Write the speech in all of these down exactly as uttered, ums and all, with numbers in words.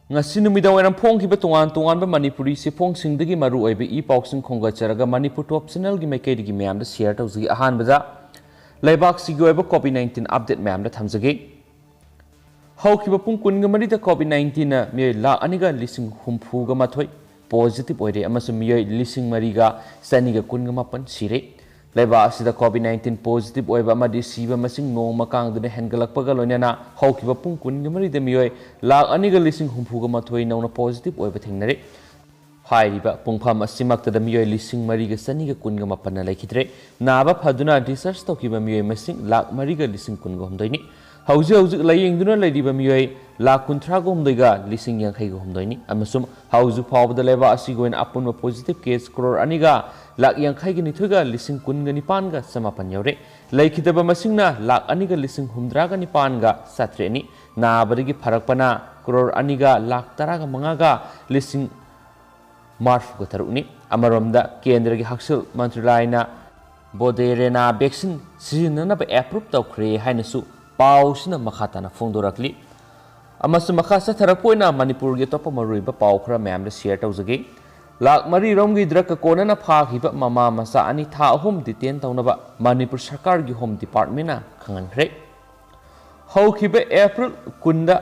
ꯉꯁꯤ ꯅꯨꯃꯤꯗꯥꯡ ꯋꯥꯏꯔꯝ ꯐꯣꯡꯈꯤꯕ ꯇꯣꯉꯥꯟ ꯇꯣꯉꯥꯟꯕ ꯃꯅꯤꯄꯨꯔꯤ ꯆꯦꯐꯣꯡꯁꯤꯡꯗꯒꯤ ꯃꯔꯨꯑꯣꯏꯕ ꯏ ꯄꯥꯎꯁꯤꯡ ꯈꯣꯝꯒꯠꯆꯔꯒ ꯃꯅꯤꯄꯨꯔ ꯇꯣꯞ ꯆꯦꯅꯦꯜꯒꯤ ꯃꯥꯏꯀꯩꯗꯒꯤ ꯃꯌꯥꯝꯗ ꯁꯤꯌꯔ ꯇꯧꯖꯒꯦ꯫ ꯑꯍꯥꯟꯕꯗ, ꯂꯩꯕꯥꯛꯁꯤꯒꯤ ꯑꯣꯏꯕ ꯀꯣꯚꯤꯗ ꯅꯥꯏꯟꯇꯤꯟ ꯑꯞꯗꯦꯠ ꯃꯌꯥꯝꯗ ꯊꯝꯖꯒꯦ꯫ ꯍꯧꯈꯤꯕ ꯄꯨꯡ ꯀꯨꯟꯒ ꯃꯔꯤꯗ ꯀꯣꯚꯤꯗ ꯅꯥꯏꯟꯇꯤꯟꯅ ꯃꯤꯑꯣꯏ ꯂꯥꯈ ꯑꯅꯤꯒ ꯂꯤꯁꯤꯡ ꯍꯨꯝꯐꯨꯒ ꯃꯥꯊꯣꯏ ꯄꯣꯖꯤꯇꯤꯚ ꯑꯣꯏꯔꯦ ꯑꯃꯁꯨꯡ ꯃꯤꯑꯣꯏ ꯂꯤꯁꯤꯡ ꯃꯔꯤꯒ ꯆꯅꯤꯒ ꯀꯨꯟꯒ ꯃꯥꯄꯟ ꯁꯤꯔꯦ꯫ ꯂꯩꯕꯥꯛ ꯑꯁꯤꯗ ꯀꯣꯚꯤꯗ ꯅꯥꯏꯟꯇꯤꯟ ꯄꯣꯖꯤꯇꯤꯚ ꯑꯣꯏꯕ ꯑꯃꯗꯤ ꯁꯤꯕ ꯃꯁꯤꯡ ꯅꯣꯡꯃ ꯀꯥꯡꯗꯨꯅ ꯍꯦꯟꯒꯠꯂꯛꯄꯒ ꯂꯣꯏꯅꯅ ꯍꯧꯈꯤꯕ ꯄꯨꯡ ꯀꯨꯟꯒ ꯃꯔꯤꯗ ꯃꯤꯑꯣꯏ ꯂꯥꯈ ꯑꯅꯤꯒ ꯂꯤꯁꯤꯡ ꯍꯨꯝꯐꯨꯒ ꯃꯥꯊꯣꯏ ꯅꯧꯅ ꯄꯣꯖꯤꯇꯤꯚ ꯑꯣꯏꯕ ꯊꯦꯡꯅꯔꯦ꯫ ꯍꯥꯏꯔꯤꯕ ꯄꯨꯡꯐꯝ ꯑꯁꯤꯃꯛꯇꯗ ꯃꯤꯑꯣꯏ ꯂꯤꯁꯤꯡ ꯃꯔꯤꯒ ꯆꯅꯤꯒ ꯀꯨꯟꯒ ꯃꯥꯄꯟꯅ ꯂꯩꯈꯤꯗ꯭ꯔꯦ꯫ ꯅꯥꯕ ꯐꯗꯨꯅ ꯗꯤꯁꯆꯥꯔꯖ ꯇꯧꯈꯤꯕ ꯃꯤꯑꯣꯏ ꯃꯁꯤꯡ ꯂꯥꯈ ꯃꯔꯤꯒ ꯂꯤꯁꯤꯡ ꯀꯨꯟꯒ ꯍꯨꯝꯗꯣꯏꯅꯤ꯫ ꯍꯧꯖꯤꯛ ꯍꯧꯖꯤꯛ ꯂꯥꯌꯦꯡꯗꯨꯅ ꯂꯩꯔꯤꯕ ꯃꯤꯑꯣꯏ ꯂꯥꯈ ꯀꯨꯟꯊ꯭ꯔꯥꯒ ꯍꯨꯝꯗꯣꯏꯒ ꯂꯤꯁꯤꯡ ꯌꯥꯡꯈꯩꯒ ꯍꯨꯝꯗꯣꯏꯅꯤ ꯑꯃꯁꯨꯡ ꯍꯧꯖꯤꯛ ꯐꯥꯎꯕꯗ ꯂꯩꯕꯥꯛ ꯑꯁꯤꯒꯤ ꯑꯣꯏꯅ ꯑꯄꯨꯟꯕ ꯄꯣꯖꯤꯇꯤꯚ ꯀꯦꯁ ꯀ꯭ꯔꯣꯔ ꯑꯅꯤꯒ ꯂꯥꯈ ꯌꯥꯡꯈꯩꯒ ꯅꯤꯊꯣꯏꯒ ꯂꯤꯁꯤꯡ ꯀꯨꯟꯒ ꯅꯤꯄꯥꯟꯒ ꯆꯃꯥꯄꯟ ꯌꯧꯔꯦ꯫ ꯂꯩꯈꯤꯗꯕ ꯃꯁꯤꯡꯅ ꯂꯥꯈ ꯑꯅꯤꯒ ꯂꯤꯁꯤꯡ ꯍꯨꯝꯗ꯭ꯔꯥꯒ ꯅꯤꯄꯥꯟꯒ ꯆꯥꯇ꯭ꯔꯦꯠꯅꯤ꯫ ꯅꯥꯕꯗꯒꯤ ꯐꯔꯛꯄꯅ ꯀ꯭ꯔꯣꯔ ꯑꯅꯤꯒ ꯂꯥꯈ ꯇꯔꯥꯒ ꯃꯉꯥꯒ ꯂꯤꯁꯤꯡ ꯃꯔꯤꯐꯨꯒ ꯇꯔꯨꯛꯅꯤ꯫ ꯑꯃꯔꯣꯝꯗ, ꯀꯦꯟꯗ꯭ꯔꯒꯤ ꯍꯛꯁꯦꯜ ꯃꯟꯇ꯭ꯔꯥꯂꯌꯅ ꯃꯣꯗꯦꯔꯅꯥ ꯚꯦꯛꯁꯤꯟ ꯁꯤꯖꯤꯟꯅꯅꯕ ꯑꯦꯄ꯭ꯔꯨꯚ ꯇꯧꯈ꯭ꯔꯦ ꯍꯥꯏꯅꯁꯨ ꯄꯥꯎꯁꯤꯅ ꯃꯈꯥ ꯇꯥꯅ ꯐꯣꯡꯗꯣꯔꯛꯂꯤ꯫ ꯑꯃꯁꯨꯡ ꯃꯈꯥ ꯆꯠꯊꯔꯛꯄ ꯑꯣꯏꯅ ꯃꯅꯤꯄꯨꯔꯒꯤ ꯑꯇꯣꯞꯄ ꯃꯔꯨꯑꯣꯏꯕ ꯄꯥꯎ ꯈꯔ ꯃꯌꯥꯝꯗ ꯁꯤꯌꯔ ꯇꯧꯖꯒꯦ꯫ ꯂꯥꯈ ꯃꯔꯤ ꯔꯣꯝꯒꯤ ꯗ꯭ꯔꯒꯀ ꯀꯣꯟꯅꯅ ꯐꯥꯈꯤꯕ ꯃꯃꯥ ꯃꯆꯥ ꯑꯅꯤ ꯊꯥ ꯑꯍꯨꯝ ꯗꯤꯇꯦꯟ ꯇꯧꯅꯕ ꯃꯅꯤꯄꯨꯔ ꯁꯔꯀꯥꯔꯒꯤ ꯍꯣꯝ ꯗꯤꯄꯥꯔꯠꯃꯦꯟꯅ ꯈꯪꯍꯟꯈ꯭ꯔꯦ꯫ ꯍꯧꯈꯤꯕ ꯑꯦꯄ꯭ꯔꯤꯜ ꯀꯨꯟꯗ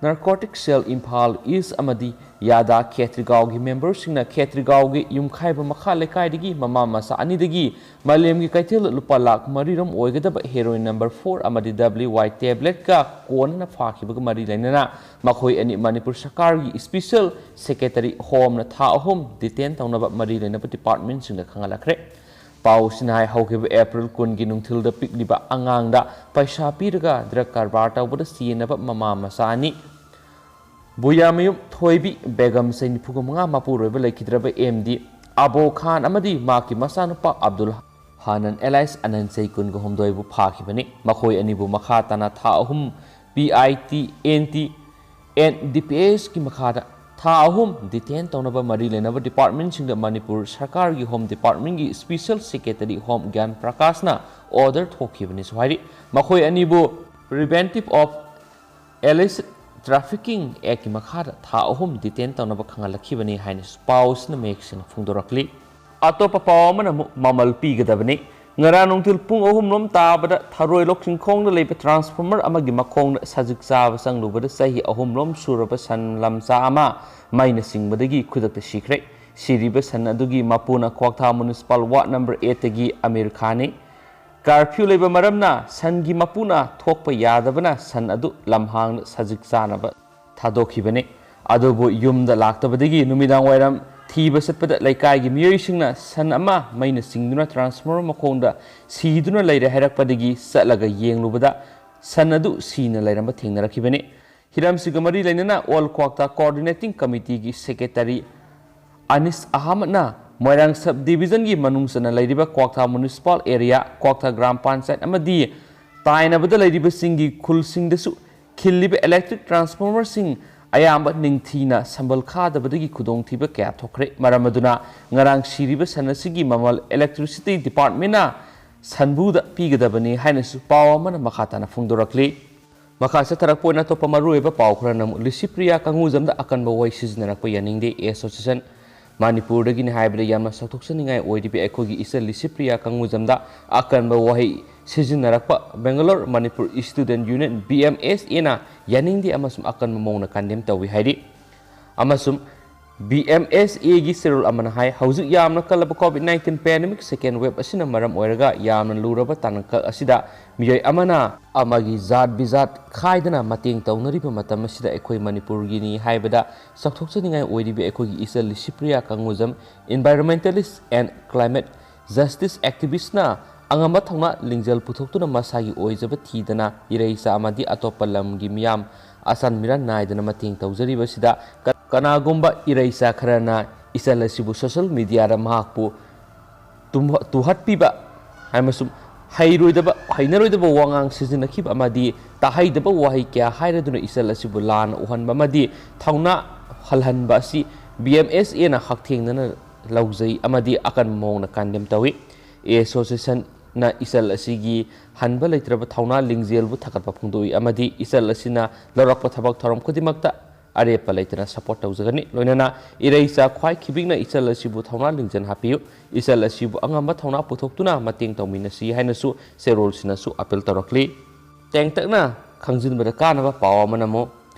ꯅꯥꯔꯀꯣꯇꯤꯛ ꯁꯦꯜ ꯏꯝꯐꯥꯜ ꯏꯁ ꯑꯃꯗꯤ ꯌꯥꯗꯥ ꯈꯦꯇ꯭ꯔꯤꯒꯥꯎꯒꯤ ꯃꯦꯝꯕꯔꯁꯤꯡꯅ ꯈꯦꯇ꯭ꯔꯤꯒꯥꯎꯒꯤ ꯌꯨꯝꯈꯥꯏꯕ ꯃꯈꯥ ꯂꯩꯀꯥꯏꯗꯒꯤ ꯃꯃꯥ ꯃꯆꯥ ꯑꯅꯤꯗꯒꯤ ꯃꯥꯂꯦꯝꯒꯤ ꯀꯩꯊꯦꯜꯗ ꯂꯨꯄꯥ ꯂꯥꯈ ꯃꯔꯤ ꯔꯣꯝ ꯑꯣꯏꯒꯗꯕ ꯍꯦꯔꯣꯏꯟ ꯅꯝꯕꯔ ꯐꯣꯔ ꯑꯃꯗꯤ ꯗꯕ꯭ꯂꯤꯎ ꯋꯥꯏ ꯇꯦꯕ꯭ꯂꯦꯠꯀ ꯀꯣꯟꯅꯅ ꯐꯥꯈꯤꯕꯒ ꯃꯔꯤ ꯂꯩꯅꯅ ꯃꯈꯣꯏ ꯑꯅꯤ ꯃꯅꯤꯄꯨꯔ ꯁꯔꯀꯥꯔꯒꯤ ꯏꯁꯄꯤꯁꯦꯜ ꯁꯦꯀ꯭ꯔꯦꯇꯔꯤ ꯍꯣꯝꯅ ꯊꯥ ꯑꯍꯨꯝ ꯗꯤꯇꯦꯟ ꯇꯧꯅꯕ ꯃꯔꯤ ꯂꯩꯅꯕ ꯗꯤꯄꯥꯔꯠꯃꯦꯟꯁꯤꯡꯗ ꯈꯪꯍꯜꯂꯛꯈ꯭ꯔꯦ꯫ ꯄꯥꯎꯁꯤꯅ ꯍꯥꯏ, ꯍꯧꯈꯤꯕ ꯑꯦꯄ꯭ꯔꯤꯜ ꯀꯨꯟꯒꯤ ꯅꯨꯡꯊꯤꯜꯗ ꯄꯤꯛꯂꯤꯕ ꯑꯉꯥꯡꯗ ꯄꯩꯁꯥ ꯄꯤꯔꯒ ꯗ꯭ꯔꯒ ꯀꯔꯕꯥꯔ ꯇꯧꯕꯗ ꯁꯤꯖꯤꯟꯅꯕ ꯃꯃꯥ ꯃꯆꯥ ꯑꯅꯤ ꯕꯨꯌꯥꯃꯌꯨꯝ ꯊꯣꯏꯕꯤ ꯕꯦꯒꯝ, ꯆꯍꯤ ꯅꯤꯐꯨꯒ ꯃꯉꯥ, ꯃꯄꯨꯔꯣꯏꯕ ꯂꯩꯈꯤꯗ꯭ꯔꯕ ꯑꯦꯝ ꯗꯤ ꯑꯕꯣ ꯈꯥꯟ ꯑꯃꯗꯤ ꯃꯍꯥꯛꯀꯤ ꯃꯆꯥꯅꯨꯄꯥ ꯑꯕꯗꯨꯜ ꯍꯥꯅꯟ ꯑꯦꯂꯥꯏꯁ ꯑꯅꯟ, ꯆꯍꯤ ꯀꯨꯟꯒ ꯍꯨꯝꯗꯣꯏꯕꯨ ꯐꯥꯈꯤꯕꯅꯤ꯫ ꯃꯈꯣꯏ ꯑꯅꯤꯕꯨ ꯃꯈꯥ ꯇꯥꯅ ꯊꯥ ꯑꯍꯨꯝ P I T, N T, N D P ꯑꯦꯁꯀꯤ ꯃꯈꯥꯗ ꯊꯥ ꯑꯍꯨꯝ ꯗꯤꯇꯦꯟ ꯇꯧꯅꯕ ꯃꯔꯤ ꯂꯩꯅꯕ ꯗꯤꯄꯥꯔꯠꯃꯦꯟꯁꯤꯡꯗ ꯃꯅꯤꯄꯨꯔ ꯁꯔꯀꯥꯔꯒꯤ ꯍꯣꯝ ꯗꯤꯄꯥꯔꯠꯃꯦꯟꯒꯤ ꯏꯁꯄꯤꯁꯦꯜ ꯁꯦꯀ꯭ꯔꯦꯇꯔꯤ ꯍꯣꯝ ꯒ꯭ꯌꯥꯟ ꯄ꯭ꯔꯀꯥꯁꯅ ꯑꯣꯔꯗꯔ ꯊꯣꯛꯈꯤꯕꯅꯤꯁꯨ ꯍꯥꯏꯔꯤ꯫ ꯃꯈꯣꯏ ꯑꯅꯤꯕꯨ ꯄ꯭ꯔꯤꯚꯦꯟꯇꯤꯚ ꯑꯣꯐ ꯏꯂꯤꯁꯤꯠ Trafficking Actꯀꯤ ꯃꯈꯥꯗ ꯊꯥ ꯑꯍꯨꯝ detain ꯇꯧꯅꯕ ꯈꯪꯍꯜꯂꯛꯈꯤꯕꯅꯤ ꯍꯥꯏꯅꯁꯨ ꯄꯥꯎ ꯑꯁꯤꯅ ꯃꯌꯦꯛ ꯁꯦꯡꯅ ꯐꯣꯡꯗꯣꯔꯛꯂꯤ꯫ ꯑꯇꯣꯞꯄ ꯄꯥꯎ ꯑꯃꯅ ꯑꯃꯨꯛ ꯃꯃꯜ ꯄꯤꯒꯗꯕꯅꯤ꯫ ꯉꯔꯥꯡ ꯅꯨꯡꯊꯤꯜ ꯄꯨꯡ ꯑꯍꯨꯝ ꯂꯣꯝ ꯇꯥꯕꯗ ꯊꯔꯣꯏ ꯂꯣꯛ ꯆꯤꯡꯈꯣꯡꯗ ꯂꯩꯕ transformer ꯑꯃꯒꯤ ꯃꯈꯣꯡꯗ ꯁꯖꯤꯛ ꯆꯥꯕ ꯆꯪꯂꯨꯕꯗ ꯆꯍꯤ ꯑꯍꯨꯝ ꯂꯣꯝ ꯁꯨꯔꯕ ꯁꯟ ꯂꯝꯆꯥ ꯑꯃ ꯃꯩꯅ ꯆꯤꯡꯕꯗꯒꯤ ꯈꯨꯗꯛꯇ ꯁꯤꯈ꯭ꯔꯦ꯫ ꯁꯤꯔꯤꯕ ꯁꯟ ꯑꯗꯨꯒꯤ ꯃꯄꯨꯅ ꯀ꯭ꯋꯥꯛꯊꯥ Municipal Ward number eightꯇꯒꯤ Amir ꯈꯥꯟꯅꯤ꯫ Curfew ꯂꯩꯕ ꯃꯔꯝꯅ ꯁꯟꯒꯤ ꯃꯄꯨꯅ ꯊꯣꯛꯄ ꯌꯥꯗꯕꯅ ꯁꯟ ꯑꯗꯨ ꯂꯝꯍꯥꯡꯗ ꯁꯖꯤꯛ ꯆꯥꯅꯕ ꯊꯥꯗꯣꯛꯈꯤꯕꯅꯤ꯫ ꯑꯗꯨꯕꯨ ꯌꯨꯝꯗ ꯂꯥꯛꯇꯕꯗꯒꯤ ꯅꯨꯃꯤꯗꯥꯡ ꯋꯥꯏꯔꯝ ꯊꯤꯕ ꯆꯠꯄꯗ ꯂꯩꯀꯥꯏꯒꯤ ꯃꯤꯑꯣꯏꯁꯤꯡꯅ ꯁꯟ ꯑꯃ ꯃꯩꯅ ꯆꯤꯡꯗꯨꯅ transformer ꯃꯈꯣꯡꯗ ꯁꯤꯗꯨꯅ ꯂꯩꯔꯦ ꯍꯥꯏꯔꯛꯄꯗꯒꯤ ꯆꯠꯂꯒ ꯌꯦꯡꯂꯨꯕꯗ ꯁꯟ ꯑꯗꯨ ꯁꯤꯅ ꯂꯩꯔꯝꯕ ꯊꯦꯡꯅꯔꯛꯈꯤꯕꯅꯤ꯫ ꯍꯤꯔꯝꯁꯤꯒ ꯃꯔꯤ ꯂꯩꯅꯅ All Kwakta Coordinating Committeeꯒꯤ secretary ꯑꯅꯤꯁ ꯑꯍꯃꯗꯅ ꯃꯣꯏꯔꯥꯡ sub divisionꯒꯤ ꯃꯅꯨꯡ ꯆꯟꯅ ꯂꯩꯔꯤꯕ ꯀ꯭ꯋꯥꯛꯊꯥ municipal area, ꯀ꯭ꯋꯥꯛꯊꯥ ꯒ꯭ꯔꯥꯝ ꯄꯟꯆꯥꯌꯠ ꯑꯃꯗꯤ ꯇꯥꯏꯅꯕꯗ ꯂꯩꯔꯤꯕꯁꯤꯡꯒꯤ ꯈꯨꯜꯁꯤꯡꯗꯁꯨ ꯈꯤꯜꯂꯤꯕ electric transformerꯁꯤꯡ ꯑꯌꯥꯝꯕ ꯅꯤꯡꯊꯤꯅ ꯁꯝꯕꯜ ꯈꯥꯗꯕꯗꯒꯤ ꯈꯨꯗꯣꯡꯊꯤꯕ ꯀꯌꯥ ꯊꯣꯛꯈ꯭ꯔꯦ꯫ ꯃꯔꯝ ꯑꯗꯨꯅ ꯉꯔꯥꯡ ꯁꯤꯔꯤꯕ ꯁꯟ ꯑꯁꯤꯒꯤ ꯃꯃꯜ electricity departmentꯅ ꯁꯟꯕꯨꯗ ꯄꯤꯒꯗꯕꯅꯤ ꯍꯥꯏꯅꯁꯨ ꯄꯥꯎ ꯑꯃꯅ ꯃꯈꯥ ꯇꯥꯅ ꯐꯣꯡꯗꯣꯔꯛꯂꯤ꯫ ꯃꯈꯥ ꯆꯠꯊꯔꯛꯄ ꯑꯣꯏꯅ ꯑꯇꯣꯞꯄ ꯃꯔꯨꯑꯣꯏꯕ ꯄꯥꯎ ꯈꯔꯅ ꯑꯃꯨꯛ ꯂꯤꯁꯤꯄ꯭ꯔꯤꯌꯥ ꯀꯪꯒꯨꯖꯝꯗ ꯑꯀꯟꯕ ꯋꯥꯍꯩ ꯁꯤꯖꯤꯟꯅꯔꯛꯄ ꯌꯥꯅꯤꯡꯗꯦ꯫ Association ꯃꯅꯤꯄꯨꯔꯗꯒꯤꯅꯤ ꯍꯥꯏꯕꯗ ꯌꯥꯝꯅ ꯆꯥꯎꯊꯣꯛꯆꯅꯤꯡꯉꯥꯏ ꯑꯣꯏꯔꯤꯕ ꯑꯩꯈꯣꯏꯒꯤ ꯏꯆꯜ ꯂꯤꯁꯤꯄ꯭ꯔꯤꯌꯥ ꯀꯪꯒꯨꯖꯝꯗ ꯑꯀꯟꯕ ꯋꯥꯍꯩ ꯁꯤꯖꯤꯟꯅꯔꯛꯄ Bangalore Manipur Student Union, B M S Aꯅ ꯌꯥꯅꯤꯡꯗꯦ ꯑꯃꯁꯨꯡ ꯑꯀꯟꯕ ꯃꯑꯣꯡꯗ condemn ꯇꯧꯏ ꯍꯥꯏꯔꯤ꯫ ꯑꯃꯁꯨꯡ B M S Aꯒꯤ ꯆꯦꯔꯣꯜ ꯑꯃꯅ ꯍꯥꯏ, ꯍꯧꯖꯤꯛ ꯌꯥꯝꯅ ꯀꯜꯂꯕ COVID nineteen pandemic second wave ꯑꯁꯤꯅ ꯃꯔꯝ ꯑꯣꯏꯔꯒ ꯌꯥꯝꯅ ꯂꯨꯔꯕ ꯇꯥꯡꯀꯛ ꯑꯁꯤꯗ ꯃꯤꯑꯣꯏ ꯑꯃꯅ ꯑꯃꯒꯤ ꯖꯥꯠ ꯕꯤꯖꯥꯠ ꯈꯥꯏꯗꯅ ꯃꯇꯦꯡ ꯇꯧꯅꯔꯤꯕ ꯃꯇꯝ ꯑꯁꯤꯗ ꯑꯩꯈꯣꯏ ꯃꯅꯤꯄꯨꯔꯒꯤꯅꯤ ꯍꯥꯏꯕꯗ ꯆꯥꯎꯊꯣꯛꯆꯅꯤꯡꯉꯥꯏ ꯑꯣꯏꯔꯤꯕ ꯑꯩꯈꯣꯏꯒꯤ ꯏꯆꯜ Licypriya ꯀꯪꯒꯨꯖꯝ, environmentalist and climate justice activistꯅ ꯑꯉꯝꯕ ꯊꯧꯅꯥ ꯂꯤꯡꯖꯦꯜ ꯄꯨꯊꯣꯛꯇꯨꯅ ꯃꯁꯥꯒꯤ ꯑꯣꯏꯖꯕ ꯊꯤꯗꯅ ꯏꯔꯩꯆꯥ ꯑꯃꯗꯤ ꯑꯇꯣꯞꯄ ꯂꯝꯒꯤ ꯃꯤꯌꯥꯝ ꯑꯆꯥꯟ ꯃꯤꯔꯥꯟ ꯅꯥꯏꯗꯅ ꯃꯇꯦꯡ ꯇꯧꯖꯔꯤꯕꯁꯤꯗ ꯀ-, ꯀꯅꯥꯒꯨꯝꯕ ꯏꯔꯩꯆꯥ ꯈꯔꯅ ꯏꯆꯜ ꯑꯁꯤꯕꯨ social mediaꯗ ꯃꯍꯥꯛꯄꯨ ꯇꯨꯝꯍ-, ꯇꯨꯍꯠꯄꯤꯕ ꯑꯃꯁꯨꯡ ꯍꯩꯔꯣꯏꯗꯕ, ꯍꯩꯅꯔꯣꯏꯗꯕ ꯋꯥꯉꯥꯡ ꯁꯤꯖꯤꯟꯅꯈꯤꯕ ꯑꯃꯗꯤ ꯇꯥꯍꯩꯗꯕ ꯋꯥꯍꯩ ꯀꯌꯥ ꯍꯥꯏꯔꯗꯨꯅ ꯏꯆꯜ ꯑꯁꯤꯕꯨ ꯂꯥꯟꯅ ꯎꯍꯟꯕ ꯑꯃꯗꯤ ꯊꯧꯅꯥ ꯍꯜꯍꯟꯕ ꯑꯁꯤ B M S Aꯅ ꯍꯛꯊꯦꯡꯅꯅ ꯂꯧꯖꯩ ꯑꯃꯗꯤ ꯑꯀꯟꯕ ꯃꯑꯣꯡꯗ condemn ꯇꯧꯏ꯫ Association ꯅ ꯏꯆꯜ ꯑꯁꯤꯒꯤ ꯍꯟꯕ ꯂꯩꯇ꯭ꯔꯕ ꯊꯧꯅꯥ ꯂꯤꯡꯖꯦꯜꯕꯨ ꯊꯥꯒꯠꯄ ꯐꯣꯡꯗꯣꯛꯏ ꯑꯃꯗꯤ ꯏꯆꯜ ꯑꯁꯤꯅ ꯂꯧꯔꯛꯄ ꯊꯕꯛ ꯊꯧꯔꯝ ꯈꯨꯗꯤꯡꯃꯛꯇ ꯑꯔꯦꯞꯄ ꯂꯩꯇꯅ support ꯇꯧꯖꯒꯅꯤ꯫ ꯂꯣꯏꯅꯅ ꯏꯔꯩꯆꯥ ꯈ꯭ꯋꯥꯏ ꯈꯤꯕꯤꯛꯅ ꯏꯆꯜ ꯑꯁꯤꯕꯨ ꯊꯧꯅꯥ ꯂꯤꯡꯖꯦꯜ ꯍꯥꯞꯄꯤꯌꯨ, ꯏꯆꯜ ꯑꯁꯤꯕꯨ ꯑꯉꯝꯕ ꯊꯧꯅꯥ ꯄꯨꯊꯣꯛꯇꯨꯅ ꯃꯇꯦꯡ ꯇꯧꯃꯤꯟꯅꯁꯤ ꯍꯥꯏꯅꯁꯨ ꯆꯦꯔꯣꯜꯁꯤꯡꯅꯁꯨ appeal ꯇꯧꯔꯛꯂꯤ꯫ ꯇꯦꯡꯇꯛꯅ ꯈꯪꯖꯤꯟꯕꯗ ꯀꯥꯟꯅꯕ ꯄꯥꯎ ꯑꯃꯅ ꯑꯃꯨꯛ,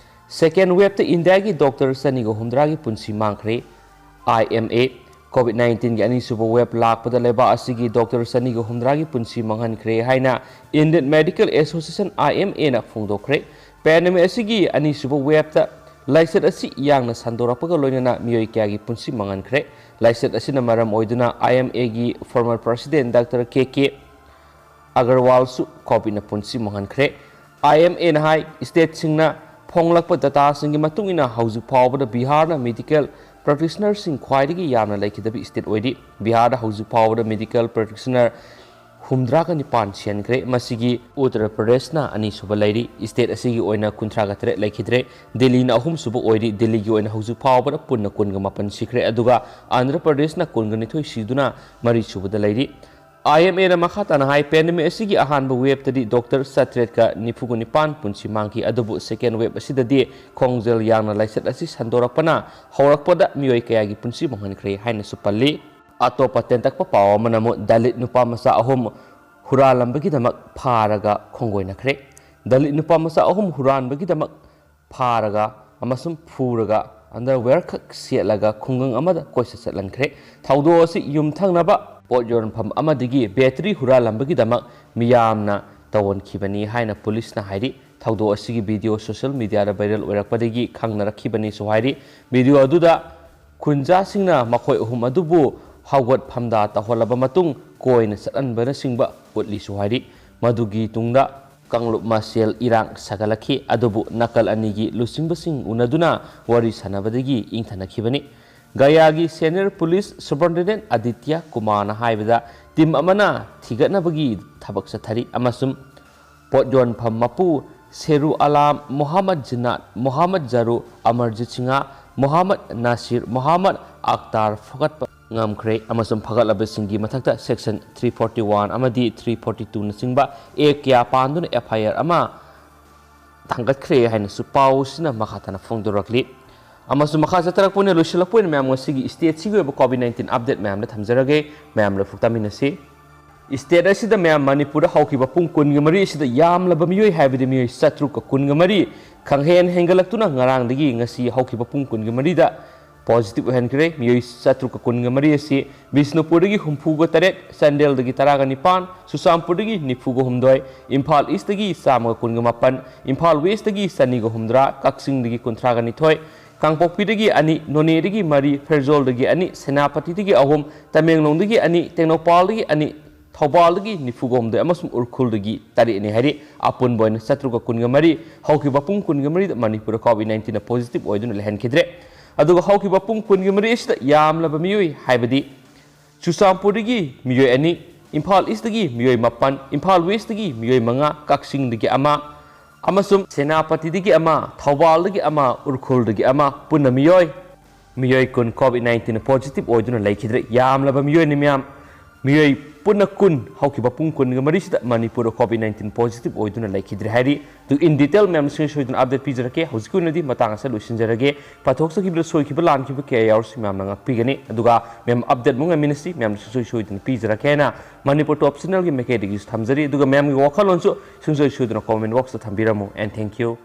second waveꯇ ꯏꯟꯗꯤꯌꯥꯒꯤ doctor ꯆꯅꯤꯒ ꯍꯨꯝꯗ꯭ꯔꯥꯒꯤ ꯄꯨꯟꯁꯤ ꯃꯥꯡꯈ꯭ꯔꯦ꯫ I M A, COVID nineteenꯒꯤ ꯑꯅꯤꯁꯨꯕ wave ꯂꯥꯛꯄꯗ ꯂꯩꯕꯥꯛ ꯑꯁꯤꯒꯤ doctor ꯆꯅꯤꯒ ꯍꯨꯝꯗ꯭ꯔꯥꯒꯤ ꯄꯨꯟꯁꯤ ꯃꯥꯡꯍꯟꯈ꯭ꯔꯦ ꯍꯥꯏꯅ Indian Medical Association, I M Aꯅ ꯐꯣꯡꯗꯣꯛꯈ꯭ꯔꯦ꯫ Pandemic ꯑꯁꯤꯒꯤ ꯑꯅꯤꯁꯨꯕ waveꯇ ꯂꯥꯏꯆꯠ ꯑꯁꯤ ꯌꯥꯡꯅ ꯁꯟꯗꯣꯔꯛꯄꯒ ꯂꯣꯏꯅꯅ ꯃꯤꯑꯣꯏ ꯀꯌꯥꯒꯤ ꯄꯨꯟꯁꯤ ꯃꯥꯡꯍꯟꯈ꯭ꯔꯦ꯫ ꯂꯥꯏꯆꯠ ꯑꯁꯤꯅ ꯃꯔꯝ ꯑꯣꯏꯗꯨꯅ I M Aꯒꯤ former president doctor K K ꯑꯒꯔꯋꯥꯜꯁꯨ COVIDꯅ ꯄꯨꯟꯁꯤ ꯃꯥꯡꯍꯟꯈ꯭ꯔꯦ꯫ I M Aꯅ ꯍꯥꯏ, stateꯁꯤꯡꯅ ꯐꯣꯡꯂꯛꯄ dataꯁꯤꯡꯒꯤ ꯃꯇꯨꯡ ꯏꯟꯅ ꯍꯧꯖꯤꯛ ꯐꯥꯎꯕꯗ ꯕꯤꯍꯥꯔꯅ medical practitionerꯁꯤꯡ ꯈ꯭ꯋꯥꯏꯗꯒꯤ ꯌꯥꯝꯅ ꯂꯩꯈꯤꯗꯕ state ꯑꯣꯏꯔꯤ꯫ ꯕꯤꯍꯥꯔꯗ ꯍꯧꯖꯤꯛ ꯐꯥꯎꯕꯗ medical practitioner ꯍꯨꯝꯗ꯭ꯔꯥꯒ ꯅꯤꯄꯥꯟ ꯁꯤꯍꯟꯈ꯭ꯔꯦ꯫ ꯃꯁꯤꯒꯤ ꯎꯠꯇꯔ ꯄ꯭ꯔꯗꯦꯁꯅ ꯑꯅꯤꯁꯨꯕ ꯂꯩꯔꯤ꯫ State ꯑꯁꯤꯒꯤ ꯑꯣꯏꯅ ꯀꯨꯟꯊ꯭ꯔꯥꯒ ꯇꯔꯦꯠ ꯂꯩꯈꯤꯗ꯭ꯔꯦ꯫ ꯗꯤꯜꯂꯤꯅ ꯑꯍꯨꯝꯁꯨꯕ ꯑꯣꯏꯔꯤ꯫ ꯗꯤꯜꯂꯤꯒꯤ ꯑꯣꯏꯅ ꯍꯧꯖꯤꯛ ꯐꯥꯎꯕꯗ ꯄꯨꯟꯅ ꯀꯨꯟꯒ ꯃꯥꯄꯟ ꯁꯤꯈ꯭ꯔꯦ꯫ ꯑꯗꯨꯒ ꯑꯟꯙ꯭ꯔ ꯄ꯭ꯔꯗꯦꯁꯅ ꯀꯨꯟꯒ ꯅꯤꯊꯣꯏ ꯁꯤꯗꯨꯅ ꯃꯔꯤꯁꯨꯕꯗ ꯂꯩꯔꯤ꯫ I M Aꯅ ꯃꯈꯥ ꯇꯥꯅ ꯍꯥꯏ, pandemic ꯑꯁꯤꯒꯤ ꯑꯍꯥꯟꯕ waveꯇꯗꯤ doctor ꯆꯥꯇ꯭ꯔꯦꯠꯀ ꯅꯤꯐꯨꯒ ꯅꯤꯄꯥꯟ ꯄꯨꯟꯁꯤ ꯃꯥꯡꯈꯤ, ꯑꯗꯨꯕꯨ second wave ꯑꯁꯤꯗꯗꯤ ꯈꯣꯡꯖꯦꯜ ꯌꯥꯡꯅ ꯂꯥꯏꯆꯠ ꯑꯁꯤ ꯁꯟꯗꯣꯔꯛꯄꯅ ꯍꯧꯔꯛꯄꯗ ꯃꯤꯑꯣꯏ ꯀꯌꯥꯒꯤ ꯄꯨꯟꯁꯤ ꯃꯥꯡꯍꯟꯈ꯭ꯔꯦ ꯍꯥꯏꯅꯁꯨ ꯄꯜꯂꯤ꯫ ꯑꯇꯣꯞꯄ ꯇꯦꯟꯇꯛꯄ ꯄꯥꯎ ꯑꯃꯅ ꯑꯃꯨꯛ ꯗꯂꯤꯠ ꯅꯨꯄꯥ ꯃꯆꯥ ꯑꯍꯨꯝ ꯍꯨꯔꯥꯜꯂꯝꯕꯒꯤꯗꯃꯛ ꯐꯥꯔꯒ ꯈꯣꯡꯒꯣꯏꯅꯈ꯭ꯔꯦ꯫ ꯗꯂꯤꯠ ꯅꯨꯄꯥ ꯃꯆꯥ ꯑꯍꯨꯝ ꯍꯨꯔꯥꯟꯕꯒꯤꯗꯃꯛ ꯐꯥꯔꯒ ꯑꯃꯁꯨꯡ ꯐꯨꯔꯒ underwear ꯈꯛ ꯁꯦꯠꯂꯒ ꯈꯨꯡꯒꯪ ꯑꯃꯗ ꯀꯣꯏꯆꯠ ꯆꯠꯍꯟꯈ꯭ꯔꯦ꯫ ꯊꯧꯗꯣꯛ ꯑꯁꯤ ꯌꯨꯝꯊꯪꯅꯕ ꯄꯣꯠ ꯌꯣꯟꯐꯝ ꯑꯃꯗꯒꯤ battery ꯍꯨꯔꯥꯜꯂꯝꯕꯒꯤꯗꯃꯛ ꯃꯤꯌꯥꯝꯅ ꯇꯧꯍꯟꯈꯤꯕꯅꯤ ꯍꯥꯏꯅ ꯄꯨꯂꯤꯁꯅ ꯍꯥꯏꯔꯤ꯫ ꯊꯧꯗꯣꯛ ꯑꯁꯤꯒꯤ video social mediaꯗ viral ꯑꯣꯏꯔꯛꯄꯗꯒꯤ ꯈꯪꯅꯔꯛꯈꯤꯕꯅꯤꯁꯨ ꯍꯥꯏꯔꯤ꯫ Video ꯑꯗꯨꯗ ꯈꯨꯟꯖꯥꯁꯤꯡꯅ ꯃꯈꯣꯏ ꯑꯍꯨꯝ ꯑꯗꯨꯕꯨ ꯍꯧꯒꯠꯐꯝꯗ ꯇꯧꯍꯜꯂꯕ ꯃꯇꯨꯡ ꯀꯣꯏꯅ ꯆꯠꯍꯟꯕꯅꯆꯤꯡꯕ ꯎꯠꯂꯤꯁꯨ ꯍꯥꯏꯔꯤ꯫ ꯃꯗꯨꯒꯤ ꯇꯨꯡꯗ ꯀꯥꯡꯂꯨꯞ ꯃꯁꯦꯜ ꯏꯔꯥꯡ ꯁꯥꯒꯠꯂꯛꯈꯤ, ꯑꯗꯨꯕꯨ ꯅꯥꯀꯜ ꯑꯅꯤꯒꯤ ꯂꯨꯆꯤꯡꯕꯁꯤꯡ ꯎꯅꯗꯨꯅ ꯋꯥꯔꯤ ꯁꯥꯟꯅꯕꯗꯒꯤ ꯏꯪꯊꯅꯈꯤꯕꯅꯤ꯫ ꯒꯌꯥꯒꯤ senior police superintendent ꯑꯗꯤꯇ꯭ꯌ ꯀꯨꯃꯥꯔꯅ ꯍꯥꯏꯕꯗ, team ꯑꯃꯅ ꯊꯤꯒꯠꯅꯕꯒꯤ ꯊꯕꯛ ꯆꯠꯊꯔꯤ ꯑꯃꯁꯨꯡ ꯄꯣꯠ ꯌꯣꯟꯐꯝ ꯃꯄꯨ ꯁꯦꯔꯨ ꯑꯂꯥꯝ, ꯃꯣꯍꯥꯃꯗ ꯖꯤꯅꯥꯠ, ꯃꯣꯍꯥꯃꯗ ꯖꯔꯨ, ꯑꯃꯔꯖꯤꯠ ꯁꯤꯡꯍ, ꯃꯣꯍꯥꯃꯗ ꯅꯥꯁꯤꯔ, ꯃꯣꯍꯥꯃꯗ ꯑꯈꯇꯥꯔ ꯐꯒꯠꯄ ꯉꯝꯈ꯭ꯔꯦ ꯑꯃꯁꯨꯡ ꯐꯒꯠꯂꯕꯁꯤꯡꯒꯤ ꯃꯊꯛꯇ section three forty one ꯑꯃꯗꯤ three forty two ꯅꯆꯤꯡꯕ act ꯀꯌꯥ ꯄꯥꯟꯗꯨꯅ F I R ꯑꯃ ꯊꯥꯡꯒꯠꯈ꯭ꯔꯦ ꯍꯥꯏꯅꯁꯨ ꯄꯥꯎꯁꯤꯅ ꯃꯈꯥ ꯇꯥꯅ ꯐꯣꯡꯗꯣꯔꯛꯂꯤ꯫ ꯑꯃꯁꯨꯡ ꯃꯈꯥ ꯆꯠꯊꯔꯛꯄ ꯑꯣꯏꯅ ꯂꯣꯏꯁꯤꯜꯂꯛꯄ ꯑꯣꯏꯅ ꯃꯌꯥꯝ ꯉꯁꯤꯒꯤ stateꯁꯤꯒꯤ ꯑꯣꯏꯕ COVID nineteen update ꯃꯌꯥꯝꯗ ꯊꯝꯖꯔꯒꯦ꯫ ꯃꯌꯥꯝ ꯂꯣꯏꯐꯨꯛ ꯇꯥꯃꯤꯟꯅꯁꯤ꯫ State ꯑꯁꯤꯗ ꯃꯌꯥꯝ ꯃꯅꯤꯄꯨꯔꯗ ꯍꯧꯈꯤꯕ ꯄꯨꯡ ꯀꯨꯟꯒ ꯃꯔꯤ ꯑꯁꯤꯗ ꯌꯥꯝꯂꯕ ꯃꯤꯑꯣꯏ ꯍꯥꯏꯕꯗꯤ ꯃꯤꯑꯣꯏ ꯆꯥꯇ꯭ꯔꯨꯛꯀ ꯀꯨꯟꯒ ꯃꯔꯤ ꯈꯪꯍꯦꯟ ꯍꯦꯟꯒꯠꯂꯛꯇꯨꯅ ꯉꯔꯥꯡꯗꯒꯤ ꯉꯁꯤ ꯍꯧꯈꯤꯕ ꯄꯨꯡ ꯀꯨꯟꯒ ꯃꯔꯤꯗ positive ꯑꯣꯏꯍꯟꯈ꯭ꯔꯦ꯫ ꯃꯤꯑꯣꯏ ꯆꯥꯇ꯭ꯔꯨꯛꯀ ꯀꯨꯟꯒ ꯃꯔꯤ ꯑꯁꯤ ꯕꯤꯁꯅꯨꯄꯨꯔꯗꯒꯤ ꯍꯨꯝꯐꯨꯒ ꯇꯔꯦꯠ, ꯆꯥꯟꯗꯦꯜꯗꯒꯤ ꯇꯔꯥꯒ ꯅꯤꯄꯥꯟ, ꯆꯨꯔꯆꯥꯟꯄꯨꯔꯗꯒꯤ ꯅꯤꯐꯨꯒ ꯍꯨꯝꯗꯣꯏ, ꯏꯝꯐꯥꯜ ꯏꯁꯇꯒꯤ ꯆꯥꯝꯃꯒ ꯀꯨꯟꯒ ꯃꯥꯄꯟ, ꯏꯝꯐꯥꯜ ꯋꯦꯁꯇꯒꯤ ꯆꯅꯤꯒ ꯍꯨꯝꯗ꯭ꯔꯥ, ꯀꯛꯆꯤꯡꯗꯒꯤ ꯀꯨꯟꯊ꯭ꯔꯥꯒ ꯅꯤꯊꯣꯏ, ꯀꯥꯡꯄꯣꯛꯄꯤꯗꯒꯤ ꯑꯅꯤ, ꯅꯣꯅꯦꯗꯒꯤ ꯃꯔꯤ, ꯐꯦꯔꯖꯣꯜꯗꯒꯤ ꯑꯅꯤ, ꯁꯦꯅꯥꯄꯇꯤꯗꯒꯤ ꯑꯍꯨꯝ, ꯇꯃꯦꯡꯂꯣꯡꯗꯒꯤ ꯑꯅꯤ, ꯇꯦꯡꯅꯧꯄꯥꯜꯗꯒꯤ ꯑꯅꯤ, ꯊꯧꯕꯥꯜꯗꯒꯤ ꯅꯤꯐꯨꯒ ꯍꯨꯝꯗꯣꯏ ꯑꯃꯁꯨꯡ ꯎꯈ꯭ꯔꯨꯜꯗꯒꯤ ꯇꯔꯦꯠꯅꯤ ꯍꯥꯏꯔꯤ꯫ ꯑꯄꯨꯟꯕ ꯑꯣꯏꯅ ꯆꯥꯇ꯭ꯔꯨꯛꯀ ꯀꯨꯟꯒ ꯃꯔꯤ ꯍꯧꯈꯤꯕ ꯄꯨꯡ ꯀꯨꯟꯒ ꯃꯔꯤꯗ ꯃꯅꯤꯄꯨꯔꯗ COVID nineteenꯅ positive ꯑꯣꯏꯗꯨꯅ ꯂꯩꯍꯟꯈꯤꯗ꯭ꯔꯦ꯫ ꯑꯗꯨꯒ ꯍꯧꯈꯤꯕ ꯄꯨꯡ ꯀꯨꯟꯒ ꯃꯔꯤ ꯑꯁꯤꯗ ꯌꯥꯝꯂꯕ ꯃꯤꯑꯣꯏ ꯍꯥꯏꯕꯗꯤ ꯆꯨꯔꯆꯥꯟꯄꯨꯔꯗꯒꯤ ꯃꯤꯑꯣꯏ ꯑꯅꯤ, ꯏꯝꯐꯥꯜ ꯏꯁꯇꯒꯤ ꯃꯤꯑꯣꯏ ꯃꯥꯄꯟ, ꯏꯝꯐꯥꯜ ꯋꯦꯁꯇꯒꯤ ꯃꯤꯑꯣꯏ ꯃꯉꯥ, ꯀꯛꯆꯤꯡꯗꯒꯤ ꯑꯃ, ꯑꯃꯁꯨꯡ ꯁꯦꯅꯥꯄꯇꯤꯗꯒꯤ ꯑꯃ, ꯊꯧꯕꯥꯜꯗꯒꯤ ꯑꯃ, ꯎꯈ꯭ꯔꯨꯜꯗꯒꯤ ꯑꯃ, ꯄꯨꯟꯅ ꯃꯤꯑꯣꯏ, ꯃꯤꯑꯣꯏ ꯀꯨꯟ COVID nineteenꯅ positive ꯑꯣꯏꯗꯨꯅ ꯂꯩꯈꯤꯗ꯭ꯔꯦ꯫ ꯌꯥꯝꯂꯕ ꯃꯤꯑꯣꯏꯅꯤ ꯃꯌꯥꯝ, ꯃꯤꯑꯣꯏ ꯄꯨꯟꯅ ꯀꯨꯟ ꯍꯧꯈꯤꯕ ꯄꯨꯡ ꯀꯨꯟꯒ ꯃꯔꯤꯁꯤꯗ ꯃꯅꯤꯄꯨꯔꯗ COVID nineteen positive ꯑꯣꯏꯗꯨꯅ ꯂꯩꯈꯤꯗ꯭ꯔꯦ ꯍꯥꯏꯔꯤ꯫ ꯑꯗꯨ in detail ꯃꯌꯥꯝ ꯁꯨꯡꯁꯣꯏ ꯁꯣꯏꯗꯅ update ꯄꯤꯖꯔꯛꯀꯦ꯫ ꯍꯧꯖꯤꯛꯀꯤ ꯑꯣꯏꯅꯗꯤ ꯃꯇꯥꯡ ꯑꯁꯤꯗ ꯂꯣꯏꯁꯤꯟꯖꯔꯒꯦ꯫ ꯄꯥꯊꯣꯛꯆꯈꯤꯕꯗ ꯁꯣꯏꯈꯤꯕ ꯂꯥꯟꯈꯤꯕ ꯀꯌꯥ ꯌꯥꯎꯔꯁꯨ ꯃꯌꯥꯝꯅ ꯉꯥꯛꯄꯤꯒꯅꯤ꯫ ꯑꯗꯨꯒ ꯃꯌꯥꯝ update ꯑꯃꯨꯛ ꯉꯥꯏꯃꯤꯟꯅꯁꯤ꯫ ꯃꯌꯥꯝꯅ ꯁꯨꯡꯁꯣꯏ ꯁꯣꯏꯗꯅ ꯄꯤꯖꯔꯛꯀꯦ ꯍꯥꯏꯅ Manipur Top Channelꯒꯤ ꯃꯥꯏꯀꯩꯗꯒꯤꯁꯨ ꯊꯝꯖꯔꯤ꯫ ꯑꯗꯨꯒ ꯃꯌꯥꯝꯒꯤ ꯋꯥꯈꯜꯂꯣꯟꯁꯨ ꯁꯨꯡꯁꯣꯏ ꯁꯣꯏꯗꯅ comment boxꯇ ꯊꯝꯕꯤꯔꯝꯃꯨ꯫ And thank you꯫